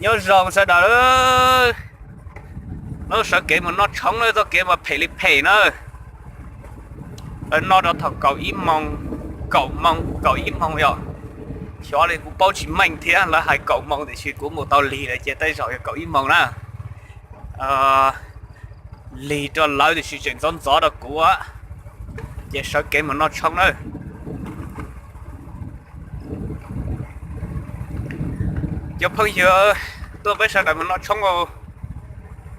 Nyob zoo sawv daws, lawv sawv kev mus noj tshoob na, txoj kev mas phem li phem na. Lawv noj rau thaum kaum ib moos, kaum moos, kaum ib moos yom. Xyov li kuv paub tsis meej thiab, lawv hais kaum moos tiam sis kuv mus tau lig lawm ces tej zaum yog kaum ib moos na. Lig rau lawv tiam sis tseem ntxov ntxov rau kuv, ces sawv kev mus noj tshoob na. Cov phooj ywg, tuaj peb sawv daws mus noj tshoob.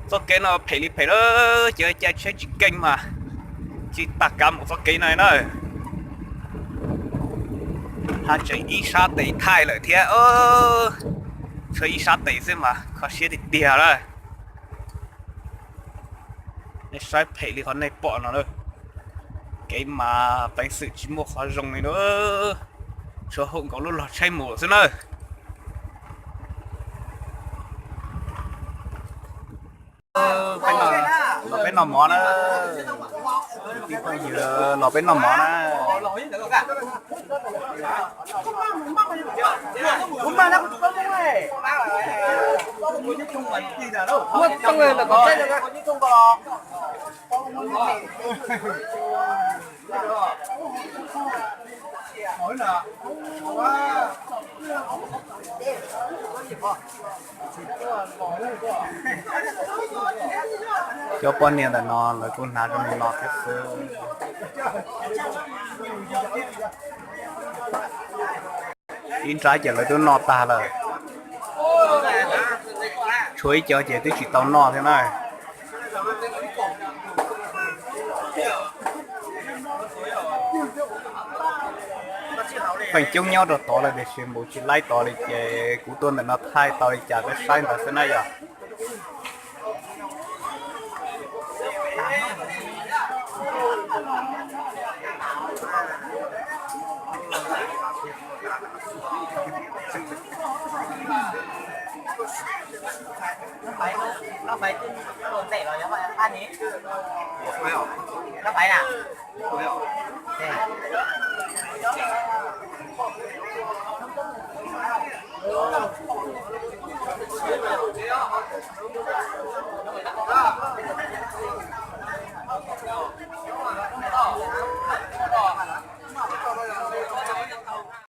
Txoj kev no phem li phem lawm, cov caij tsheb tsis keej mas tsis tas kav mus txoj kev no na. Haj tseem ib sab tes thaij lawm thiab, tshuav ib sab tes xwb mas kho siab tiag tiag lawm. Nej saib phem li qhov nej pom no, kev mas peev xwm tsis muaj qhov zoo li na, tshuav haum nkaus lub log tsheb mus xwb na. Los peb noj mov na, los peb noj mov na. Cov poj niam ntawm no lawv kuj hnav zoo li no thiab xwb. Ib nrab ces lawv twb noj tag lawm, tshuav ib co ces twb tsis tau noj thiab na. Feem coob nyob rau tod lawm tiam sis npaum tsis laib tod li ces kuv tuaj ntawm no thaij tau li cas peb saib ntawd xwb na yom.